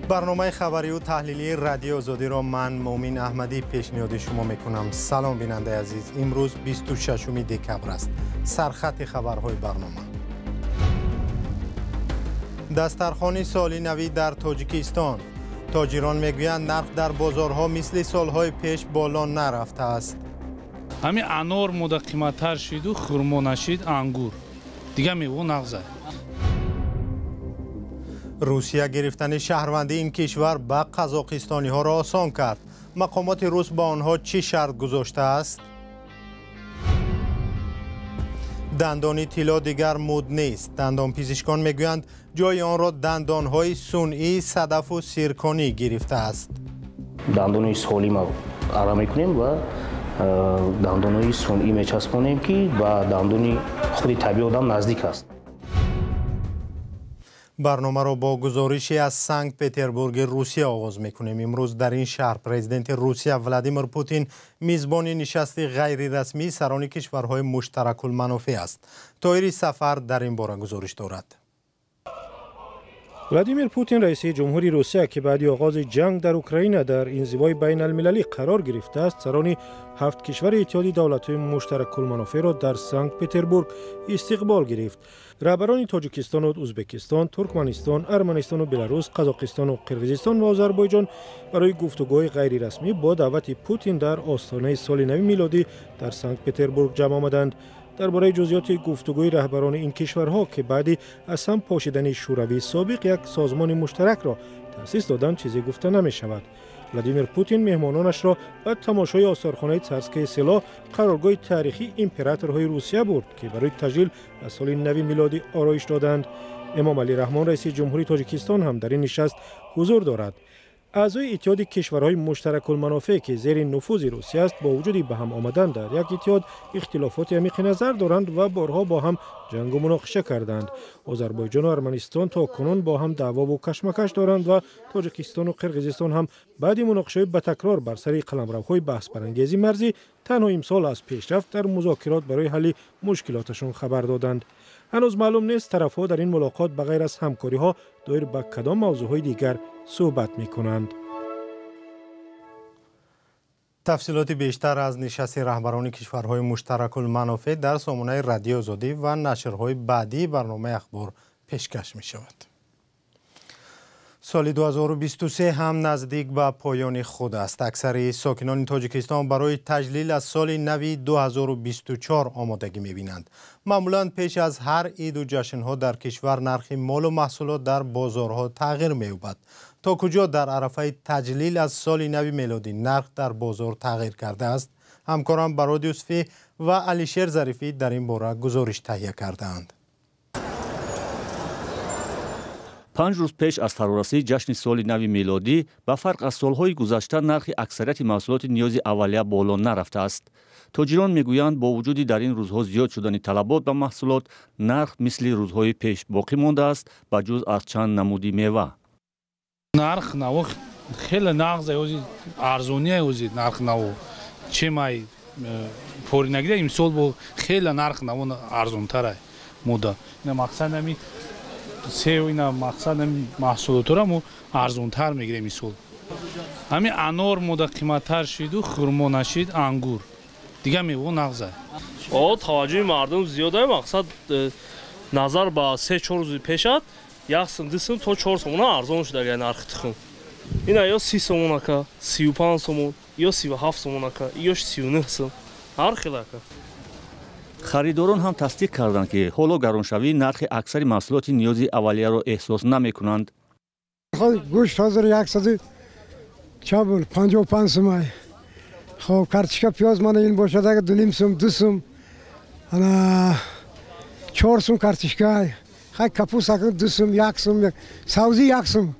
Барномаи хабарию таҳлилии Радиои Озодиро ман Муъмин Аҳмадӣ пешниҳоди шумо мекунам. Салом, бинандаи азиз. Имрӯз 26 декабр аст. Сархати хабарҳои барнома. Дастархони соли навӣ дар Тоҷикистон. Тоҷирон мегӯянд, нарх дар бозорҳо мисли солҳои пеш боло нарафтааст. Ҳамин анор мода қиматтар шиду, хурмо нашид, ангур. Дигар мево нағзад. Русия гирифтани шаҳрвандии ин кишвар ба қазоқистониҳоро осон кард. Мақомоти рус ба онҳо чӣ шарт гузоштааст? Дандони тилло дигар муд нест. Дандонпизишкон мегӯянд, ҷои онро дандонҳои сунъӣ, садафу сирконӣ гирифтааст. Дандони солима ара мекунем ва дандонҳои сунъӣ мечаспонем, ки ба дандони худи табиӣ одам наздик аст. Барномаро бо гузорише аз Санкт-Петербурги Русия оғоз мекунем. Имрӯз дар ин шаҳр президенти Русия Владимир Путин мизбони нишасти ғайрирасмии сарони кишварҳои муштаракулманофеъ аст. Тоҳири Сафар дар ин бора гузориш дорад. Владимир Путин, раиси ҷумҳури Русия, ки баъди оғози ҷанг дар Украина дар инзивои байналмилалӣ қарор гирифтааст, сарони ҳафт кишвари Иттиҳоди давлатҳои муштаракулманофеъро дар Санкт-Петербург истиқбол гирифт. Раҳбарони Тоҷикистону Ӯзбекистон, Туркманистон, Арманистону Беларус, Қазоқистону Қирғизистон ва Озарбойҷон барои гуфтугӯҳои ғайрирасмӣ бо даъвати Путин дар остонаи соли нави милодӣ дар Санкт-Петербург ҷамъ омаданд. Дар бораи ҷузъиёти гуфтугӯи раҳбарони ин кишварҳо, ки баъди аз ҳам пошидани Шӯравии собиқ як созмони муштаракро таъсис доданд, чизе гуфта намешавад. Владимир Путин меҳмононашро ба тамошои осорхонаи Царское Село, қароргоҳи таърихии императорҳои Русия бурд, ки барои таҷлил аз соли нави милодӣ ороиш доданд. Эмомалӣ Раҳмон, раиси ҷумҳурии Тоҷикистон, ҳам дар ин нишаст ҳузур дорад. Аъзои Иттиҳоди кишварҳои муштаракулманофеъ, ки зери нуфузи Русия аст, бо вуҷуди ба ҳам омадан дар як иттиҳод, ихтилофоти амиқи назар доранд ва борҳо бо ҳам ҷангу муноқиша карданд. Озарбойҷону Арманистон то кунун бо ҳам даъвову кашмакаш доранд ва Тоҷикистону Қирғизистон ҳам баъди муноқишаҳои ба такрор бар сари қаламравҳои баҳсбарангези марзӣ танҳо имсол аз пешрафт дар музокирот барои ҳалли мушкилоташон хабар доданд. Ҳанӯз маълум нест, тарафҳо дар ин мулоқот ба ғайр аз ҳамкориҳо доир ба кадом мавзӯъҳои дигар суҳбат мекунанд. Тафсилоти бештар аз нишасти раҳбарони кишварҳои муштаракулманофеъ дар сомонаи Радиои Озодӣ ва нашрҳои баъдии барномаи Ахбор пешкаш мешавад. Соли 2023 ҳам наздик ба поёни худ аст. Аксари сокинони Тоҷикистон барои таҷлил аз соли нави 2024 омодагӣ мебинанд. Маъмулан пеш аз ҳар иду ҷашнҳо дар кишвар нархи молу маҳсулот дар бозорҳо тағйир меёбад. То куҷо дар арафаи таҷлил аз соли нави мелодӣ нарх дар бозор тағйир кардааст? Ҳамкорам Барод Юсуфӣ ва Алишер Зарифӣ дар ин бора гузориш таҳия кардаанд. 5 рӯз пеш аз фарорасии ҷашни соли нави мелодӣ, ба фарқ аз солҳои гузашта, нархи аксарияти маҳсулоти ниёзи аввалия боло нарафтааст. Тоҷирон мегӯянд, бо вуҷуди дар ин рӯзҳо зиёд шудани талабот ба маҳсулот, нарх мисли рӯзҳои пеш боқӣ мондааст, ба ҷуз аз чанд намуди мева. Нарх наво хеле нағз, арзония ози нарх наво. Чемай поринагида имсол бо хеле нарх наво арзонтара мода. Ина мақсад ами сев, ина мақсад маҳсулотро мо арзонтар мегирем имсол. Ҳамин анор мода қиматтар шиду, хурмо нашид, ангур. Дигар мево нағзад. Таваҷҷӯҳи мардум зиёд аст, мақсад назар ба 3-4 рӯзи пешат як сум, 2 сум то 4 сомона арзон шуда агар нархи тухм. Ина ё 30 сомон ака, 35 сомон, ё 37 сомон ака, ё 39 сум. Ҳар хел ака. Харидорон ҳам тасдиқ карданд, ки ҳоло гароншавии нархи аксари маҳсулоти ниёзи аввалияро эҳсос намекунанд. Гӯшт ҳозир 140, 55 сумай. Хоб, картошка, пиёз мана ин бошад агар 2.5 сум, 2 сум, ана 4 сум картошка, хай капуст акун 2 сум, 1 сум, савзӣ 1 сум.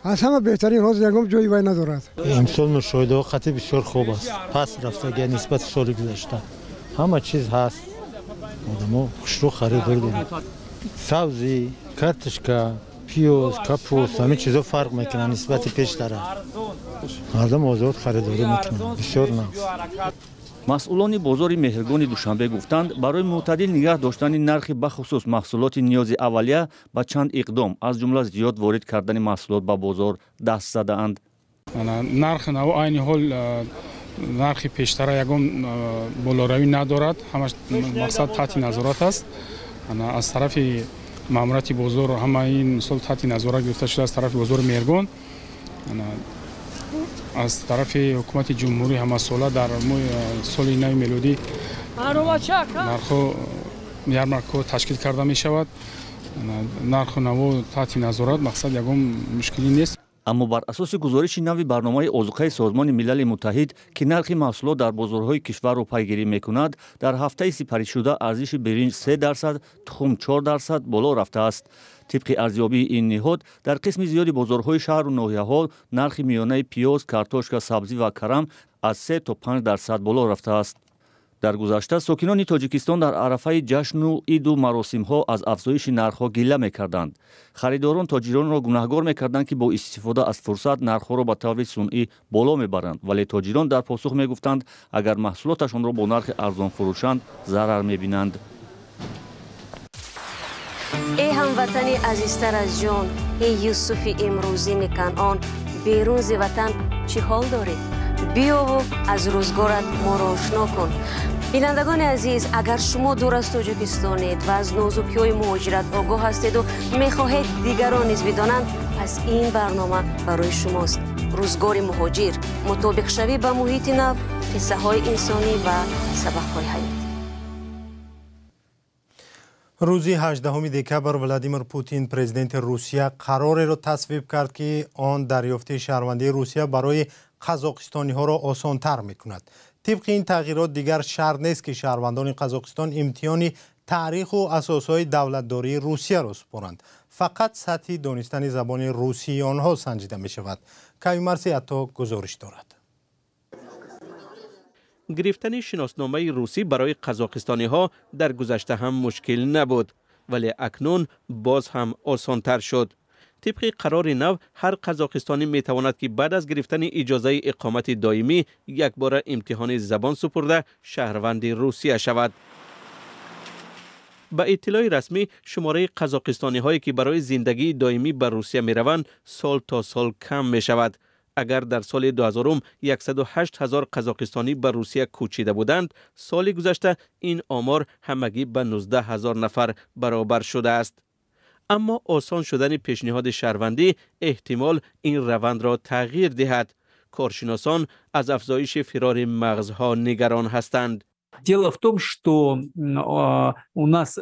Аз ҳама беҳтарин ҳозир ягон ҷои вай надорад. Имсол мушоҳидаҳо қатъи бисёр хуб аст. Пас рафтагия нисбати соли гузашта. Ҳама чиз ҳаст. Одамо хушрӯ харидорӣ доранд. Савзӣ, картошка, пиёз, капуст, ҳамин чизо фарқ мекунанд нисбати пештара. Мардум озод харидорӣ мекунанд. Бисёр нағз. Масъулони бозори Меҳргони Душанбе гуфтанд, барои мӯътадил нигаҳ доштани нархи бахусус маҳсулоти ниёзи аввалия ба чанд иқдом, аз ҷумла зиёд ворид кардани маҳсулот ба бозор даст задаанд. Нархи нав айни ҳол нархи пештара ягон болоравӣ надорад, ҳамаш мақсад таҳти назорат аст. Аз тарафи маъмурияти бозор ҳама ин мисол таҳти назорат гирифта шуда, аз тарафи бозори Меҳргон, аз тарафи ҳукумати ҷумҳурӣ ҳамасола дар соли нави мелодӣ нархҳо ярмаркҳо ташкил карда мешавад. Нарху наво таҳти назорат, мақсад ягон мушкилӣ нест. Аммо бар асоси гузориши нави барномаи озуқаи Созмони Милали Муттаҳид, ки нархи маҳсулот дар бозорҳои кишварро пайгирӣ мекунад, дар ҳафтаи сипаришуда арзиши биринҷ 3%, тухм 4% боло рафтааст. Тибқи арзёбии ин ниҳод, дар қисми зиёди бозорҳои шаҳру ноҳияҳо нархи миёнаи пиёз, картошка, сабзӣ ва карам аз 3 то 5% боло рафтааст. Дар гузашта сокинони Тоҷикистон дар арафаи ҷашну иду маросимҳо аз афзоиши нархҳо гила мекарданд. Харидорон тоҷиронро гунаҳгор мекарданд, ки бо истифода аз фурсат нархҳоро ба таври сунъӣ боло мебаранд, вале тоҷирон дар посух мегуфтанд, агар маҳсулоташонро бо нархи арзон фурӯшанд, зарар мебинанд. Эй ҳамватани азизтар аз ҷон, эй Юсуфи имрӯзини Канъон, берун зи ватан чӣ ҳол дорӣ? Биёву аз рӯзгорат моро ошно кун. Бинандагони азиз, агар шумо дур аз Тоҷикистонед ва аз нозукиҳои муҳоҷират огоҳ ҳастеду мехоҳед дигарон низ бидонанд, пас ин барнома барои шумост. Рӯзгори муҳоҷир, мутобиқшавӣ ба муҳити нав, қиссаҳои инсонӣ ва сабақҳои ҳаёт. Рӯзи 18 декабр Владимир Путин, президенти Русия, қарореро тасвиб кард, ки он дарёфти шаҳрвандии Русия барои қазоқистониҳоро осонтар мекунад. Тибқи ин тағйирот дигар шарт нест, ки шаҳрвандони Қазоқистон имтиҳони таъриху асосҳои давлатдории Русияро супоранд. Фақат сатҳи донистани забони русии онҳо санҷида мешавад. Каюмарси Ато гузориш дорад. Гирифтани шиносномаи русӣ барои қазоқистониҳо дар гузашта ҳам мушкил набуд, вале акнун боз ҳам осонтар шуд. Тибқи қарори нав, ҳар қазоқистонӣ метавонад, ки баъд аз гирифтани иҷозаи иқомати доимӣ якбора имтиҳони забон супурда шаҳрванди Русия шавад. Ба иттилои расмӣ, шумораи қазоқистониҳое ки барои зиндагии доимӣ ба Русия мераванд, сол то сол кам мешавад. Агар дар соли 2000 108 ҳазор қазоқистонӣ ба Русия кӯчида буданд, соли гузашта ин омор ҳамагӣ ба 19 ҳазор нафар баробар шудааст. Аммо осон шудани пешниҳоди шаҳрвандӣ эҳтимол ин равандро тағйир диҳад. Коршиносон аз афзоиши фирори мағзҳо нигарон ҳастанд. Дело в том, что у нас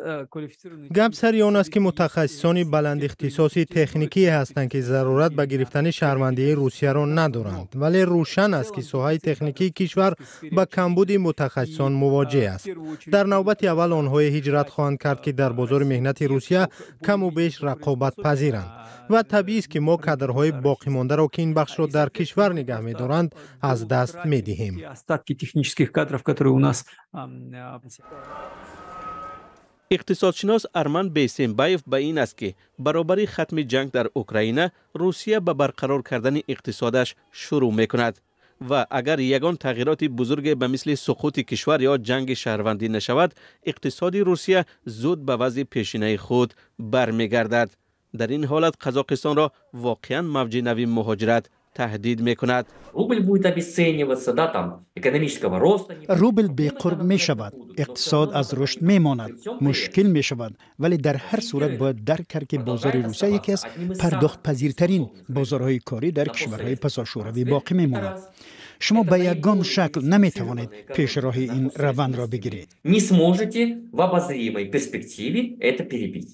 гап сари он аст, ки мутахассисони баландихтисоси техникие ҳастанд, ки зарурат ба гирифтани шаҳрвандии Русияро надоранд, вале рӯшан аст, ки соҳаи техникии кишвар ба камбуди мутахассисон мувоҷеҳ аст. Дар навбати аввал онҳое ҳиҷрат хоҳанд кард, ки дар бозори меҳнати Русия каму беш рақобатпазиранд, ва табиист, ки мо кадрҳои боқимондаро, ки ин бахшро дар кишвар нигаҳ медоранд, аз даст медиҳем. Иқтисодшинос Арман Бейсембаев ба ин аст, ки баробари хатми ҷанг дар Украина, Русия ба барқарор кардани иқтисодаш шурӯъ мекунад ва агар ягон тағйироти бузурге ба мисли суқути кишвар ё ҷанги шаҳрвандӣ нашавад, иқтисоди Русия зуд ба вазъи пешинаи худ бармегардад. Дар ин ҳолат Қазоқистонро воқеан мавҷи нави муҳоҷират таҳдид мекунад. Рубль будет обесцениваться, да, там, экономического роста. Рубл беқурб мешавад, иқтисод аз рушд мемонад, мушкил мешавад, вале дар ҳар сурат бояд дарк кард, ки бозори Русия яке аз пардохтпазиртарин бозорҳои корӣ дар кишварҳои пасошӯравӣ боқӣ мемонад. Шумо ба ягон шакл наметавонед пешроҳи ин равандро бигиред. Не сможете в обозримой перспективе это перебить.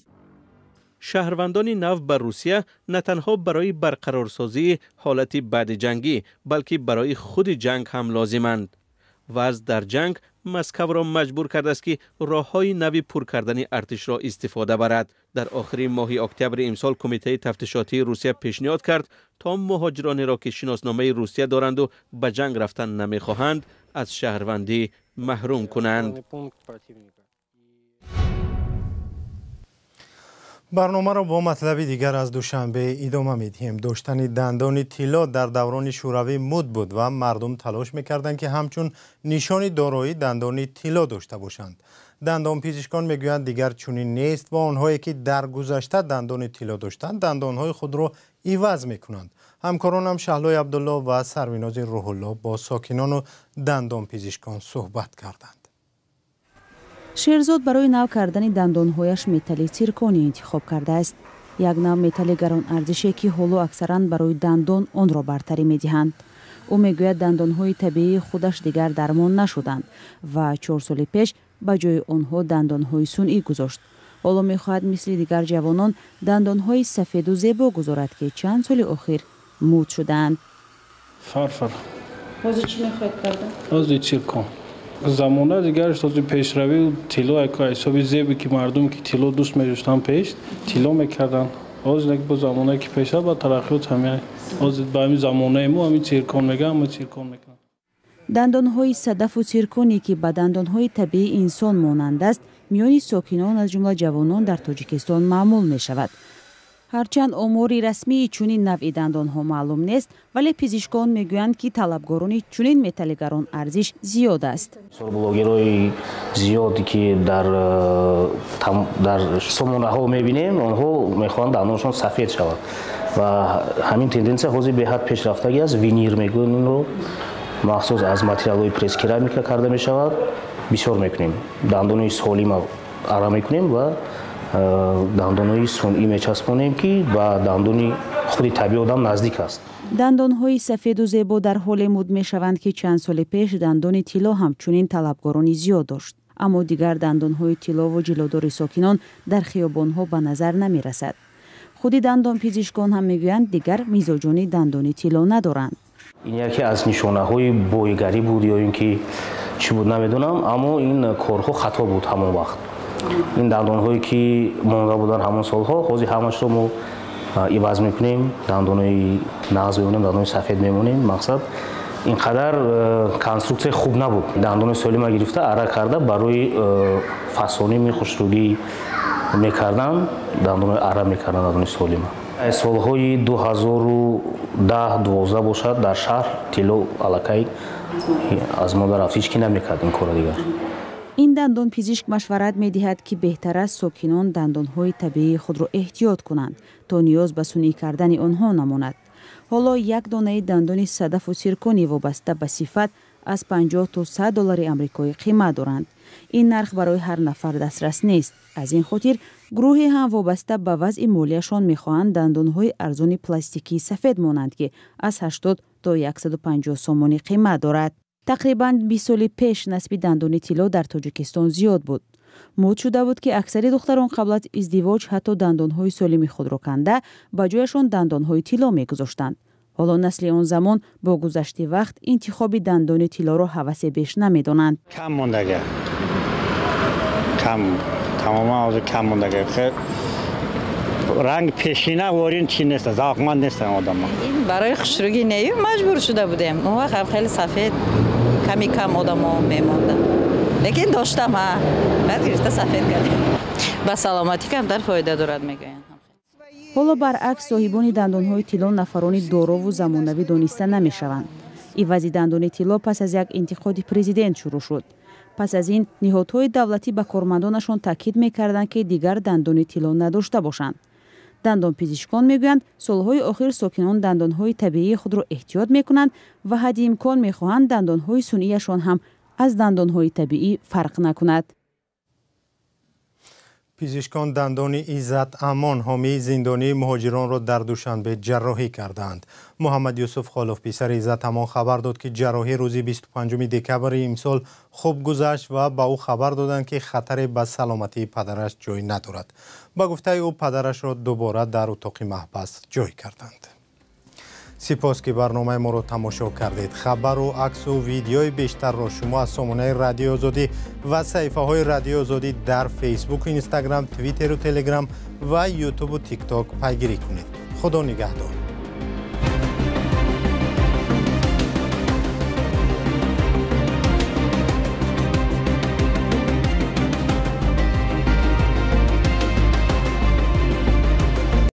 Шаҳрвандони нав ба Русия на танҳо барои барқарорсозии ҳолати баъдиҷангӣ, балки барои худи ҷанг ҳам лозиманд. Вазъ дар ҷанг Москваро маҷбур кардааст, ки роҳҳои нави пур кардани артишро истифода барад. Дар охири моҳи октябри имсол Кумитаи тафтишотии Русия пешниҳод кард, то муҳоҷиронеро, ки шиносномаи Русия доранду ба ҷанг рафтан намехоҳанд, аз шаҳрвандӣ маҳрум кунанд. Барномаро бо матлаби дигар аз Душанбе идома медиҳем. Доштани дандони тилло дар даврони шӯравӣ муд буд ва мардум талош мекарданд, ки ҳамчун нишони дороӣ дандони тилло дошта бошанд. Дандонпизишкон мегӯянд, дигар чунин нест ва онҳое, ки дар гузашта дандони тилло доштанд, дандонҳои худро иваз мекунанд. Ҳамкоронам Шаҳлои Абдулло ва Сарвинози Рӯҳулло бо сокинону дандонпизишкон суҳбат карданд. Шерзод барои нав кардани дандонҳояш металли цирконий интихоб кардааст. Як нав металли гаронарзише, ки ҳоло аксаран барои дандон онро бартарӣ медиҳанд. Ӯ мегӯяд, дандонҳои табиии худаш дигар дармон нашуданд ва 4 соли пеш ба ҷои онҳо дандонҳои сунъӣ гузошт. Ҳоло мехоҳад мисли дигар ҷавонон дандонҳои сафеду зебо гузорад, ки чанд соли охир муд шудаанд. Фарфор. Ҳозир чӣ мехоҳед карда? Ҳозир циркон. Замона дигараш, този пешравӣ, тилло ҳисоби зебе, ки мардум ки тилло дӯст медоштанд, пеш тилло мекарданд. Ҳозир бо замонае ки пешрафт ба тараққиёт, ҳамин ҳозир ба ҳамин замонаи мо ҳамин циркон мегӯям, ҳамин циркон мекунам. Дандонҳои садафу цирконӣ, ки ба дандонҳои табиии инсон монанд аст, миёни сокинон, аз ҷумла ҷавонон, дар Тоҷикистон маъмул мешавад. Ҳарчанд омори расмии чунин навъи дандонҳо маълум нест, вале пизишкон мегӯянд, ки талабгорони чунин металли гаронарзиш зиёд аст. Блогерҳои зиёд, ки дар сомонаҳо мебинем, онҳо мехоҳанд дандонашон сафед шавад ва ҳамин тенденсия ҳозир беҳад пешрафтагӣ аст. Винир мегӯянд инро, махсус аз материалҳои пресс-керамика карда мешавад. Бисёр мекунем, дандони солима ара мекунем ва дандонҳои сунъӣ мечаспонем, ки ба дандони худи табиӣ одам наздик аст. Дандонҳои сафеду зебо дар ҳоле муд мешаванд, ки чанд соли пеш дандони тилло ҳам чунин талабгорони зиёд дошт. Аммо дигар дандонҳои тиллову ҷилодори сокинон дар хиёбонҳо ба назар намерасад. Худи дандонпизишкон ҳам мегӯянд, дигар мизоҷони дандони тилло надоранд. Ин яке аз нишонаҳои боигарӣ буд ё ин ки чӣ буд, намедонам, аммо ин корҳо хато буд ҳамон вақт. Ин дандонҳое, ки монда буданд ҳамон солҳо, ҳозир ҳамашро мо иваз мекунем, дандонҳои нағз мемонем, дандони сафед мемонем. Мақсад, ин қадар конструксия хуб набуд. Дандони солима гирифта, ара карда, барои фасоними хушрӯгӣ мекарданд, дандонои ара мекарданд, дандони солима. Солҳои 2010-12 бошад, дар шаҳр тилло аллакай аз мода рафт, ҳеҷ ки намекард ин корро дигар. Ин дандонпизишк машварат медиҳад, ки беҳтар аст сокинон дандонҳои табиии худро эҳтиёт кунанд, то ниёз ба сунъӣ кардани онҳо намонад. Ҳоло як донаи дандони садафу цирконӣ вобаста ба сифат аз 50 то 100 доллари амрикоӣ қимат доранд. Ин нарх барои ҳар нафар дастрас нест. Аз ин хотир гурӯҳе ҳам вобаста ба вазъи молияшон мехоҳанд дандонҳои арзони пластикии сафед монанд, ки аз 80 то 150 сомонӣ қимат дорад. Тақрибан 20 соли пеш насби дандони тилло дар Тоҷикистон зиёд буд. Муд шуда буд, ки аксари духтарон қабл аз издивоҷ ҳатто дандонҳои солими худро канда, ба ҷояшон дандонҳои тилло мегузоштанд. Ҳоло насли он замон бо гузашти вақт интихоби дандони тиллоро ҳавасе беш намедонанд. Кам мондага, кам, тамоман ҳозир кам мондага. Ранг пешина ворин чи нест, завқманд нестанд одамо. Барои хушрӯгӣ нею, маҷбур шуда будем. Он вақт ҳам хеле сафед ками кам одамо мемонданд, лекин доштам, ҳа, баъд гирифта сафед кардем. Ба саломатӣ камтар фоида дорад, мегӯянд. Ҳоло баръакс, соҳибони дандонҳои тилло нафарони дорову замонавӣ дониста намешаванд. Ивази дандони тилло пас аз як интиқоди президент шурӯъ шуд. Пас аз ин ниҳодҳои давлатӣ ба кормандонашон таъкид мекарданд, ки дигар дандони тилло надошта бошанд. Дандонпизишкон мегӯянд, солҳои охир сокинон дандонҳои табиии худро эҳтиёт мекунанд ва ҳадди имкон мехоҳанд дандонҳои сунъияшон ҳам аз дандонҳои табиӣ фарқ накунад. Пизишкон дандони Иззат Амон, ҳомии зиндонии муҳоҷиронро, дар Душанбе ҷарроҳӣ кардаанд. Муҳаммад Юсуф Холов, писари Иззат Амон, хабар дод, ки ҷарроҳӣ рӯзи 25 декабри имсол хуб гузашт ва ба ӯ хабар доданд, ки хатаре ба саломатии падараш ҷой надорад. Ба гуфтаи ӯ, падарашро дубора дар утоқи маҳбас ҷой карданд. Сипос, ки барномаи моро тамошо кардед. Хабару аксу видеои бештарро шумо аз сомонаи Радиои Озодӣ ва саҳифаҳои Радиои Озодӣ дар Фейсбуку Инстаграм, Твиттеру Телеграм ва Ютубу Тикток пайгирӣ кунед. Худо нигаҳдор.